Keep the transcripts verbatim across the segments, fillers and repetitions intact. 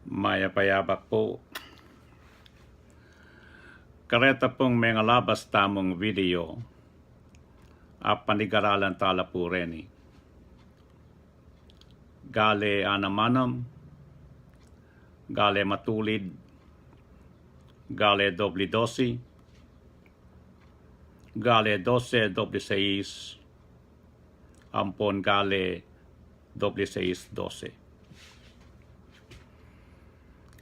Mayap a yabak pu. Kareta pung mengalabas tamung video, a panigaralan tala pu reni. Gale anam-anam, gale matulid, gale doble dose, gale dose doble seis, ampon gale doble seis dose.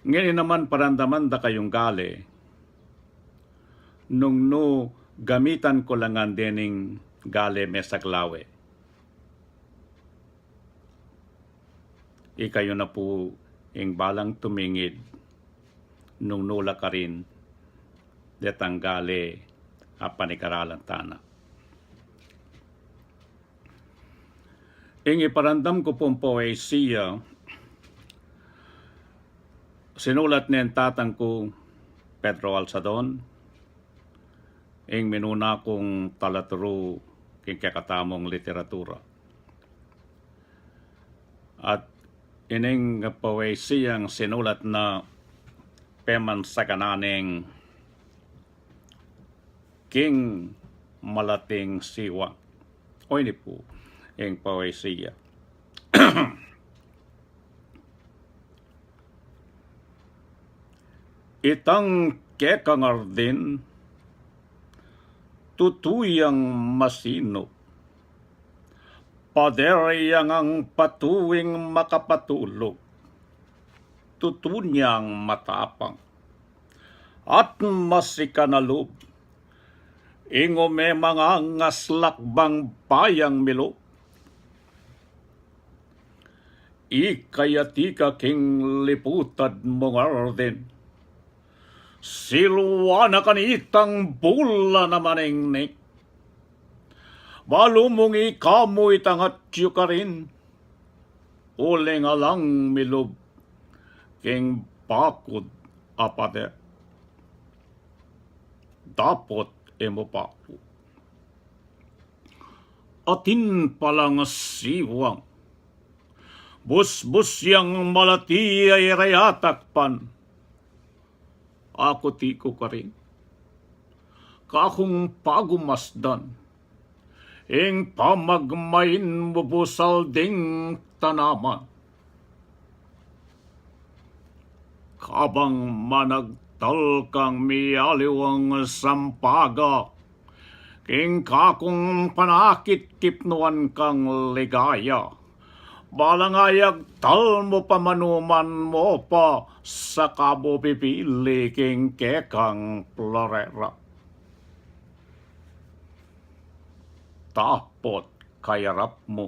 Ngeni naman paramdaman da kayung gale, nung nu gamitan ku la ngan dening gale mesaglawe. Ikayu na pu ing balang tumingid nung nu la karin detang gale a panigaralan tana. Ing iparamdam ku pung poesia, sinulat neng tatang ku, Pedro Alsadon, ing minuna kung talaturu king kekatamung literatura. At ining poesiang sinulat na pemansaganan neng King Malating Siwang. O ini pu ing poesia. Itang kekang Arden, tutu yang masinu. Pader ya ngang patuing makapatulu. Tutu niyang matapang at masikan a lub. Ing ume mangangas lakbang bayang milub. Ikaya tika king liputad mung Arden. Siluan na kanitang bulan a manengnek. Balu mung ika mu itang atyu karin. Uling alang milub king bakud a pader. Dapot e mu pa ku. Atin palang siwang. Busbus yang malati a ira ya takpan. Aku tiku karin. Kakung pagumasdan. Ing pamagmain mu busal ding tanaman. Kabang managtal kang miyaliwang sampaga, king kakung panakit kipnuan kang ligaya. Balang ayagtal mu pa manuman mu pa saka mu pipili king kekang florera. Dapot kayarap mu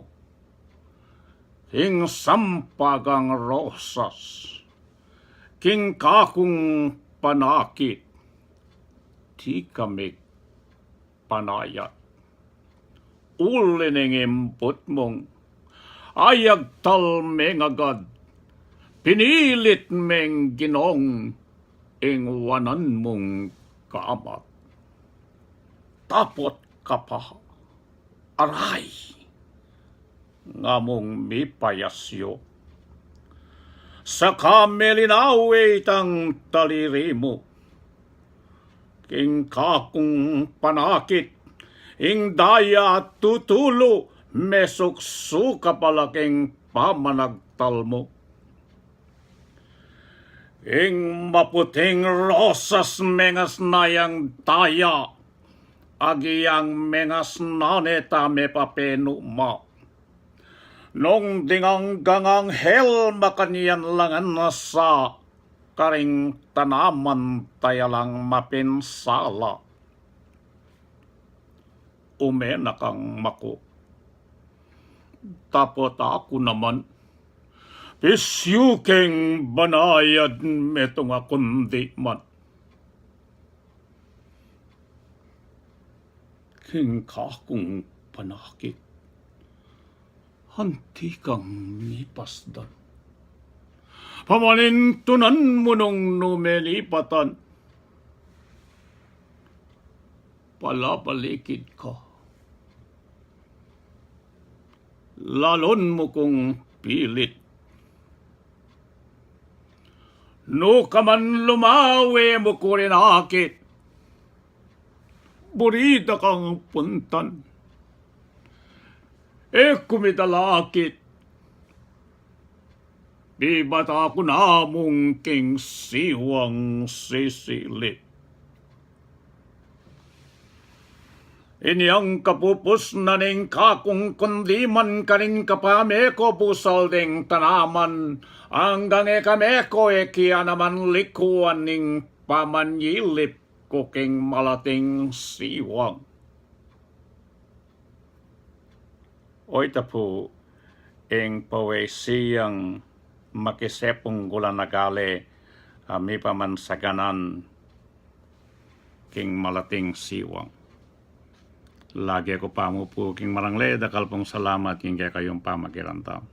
ing sampagang rosas, king kakung panakit, di kami panayat. Uli ning imbut mung ayagtal meng agad, pinilit meng ginong ing wanan mung gamat. Dapot ka pa, aray, ngamung mipayasyu. Saka melinawe itang taliri mu. King kakung panakit, ing daya tutulu, mesuksu ka pala king pamanagtal mu. Ing maputing rosas mengasna yang daya, agyang mengasna ne ta mepapenu ma. Nung ding anggang anghel makanyan la ngan sa karing tanaman daya lang mapinsala. Ume na kang maku. Dapot aku naman, pisyu keng banayad metung a kundi man. King kakung panakit, anti kang mipasdan. Pamanintunan mu nung nu melipatan, palabalikid ka. Lalun mu kung pilit. Nu ka man lumawe mu ku rin akit, buri da kang puntan. E ku midalakit, bibata ku na mung king siwang sisilip. Inyang kapupus na ning kakung kundiman karin kapame ko pusal deng tanaman, anggang e kame ko e kaya naman likuan ning pamanyilip ku king malating siwang. O ita pu ing poesiyang makisepunggulan a gale, a mipamansagan king malating siwang. Lage ku pamupu king marangle, dakal pung salamat king kekayung pamakiramdam.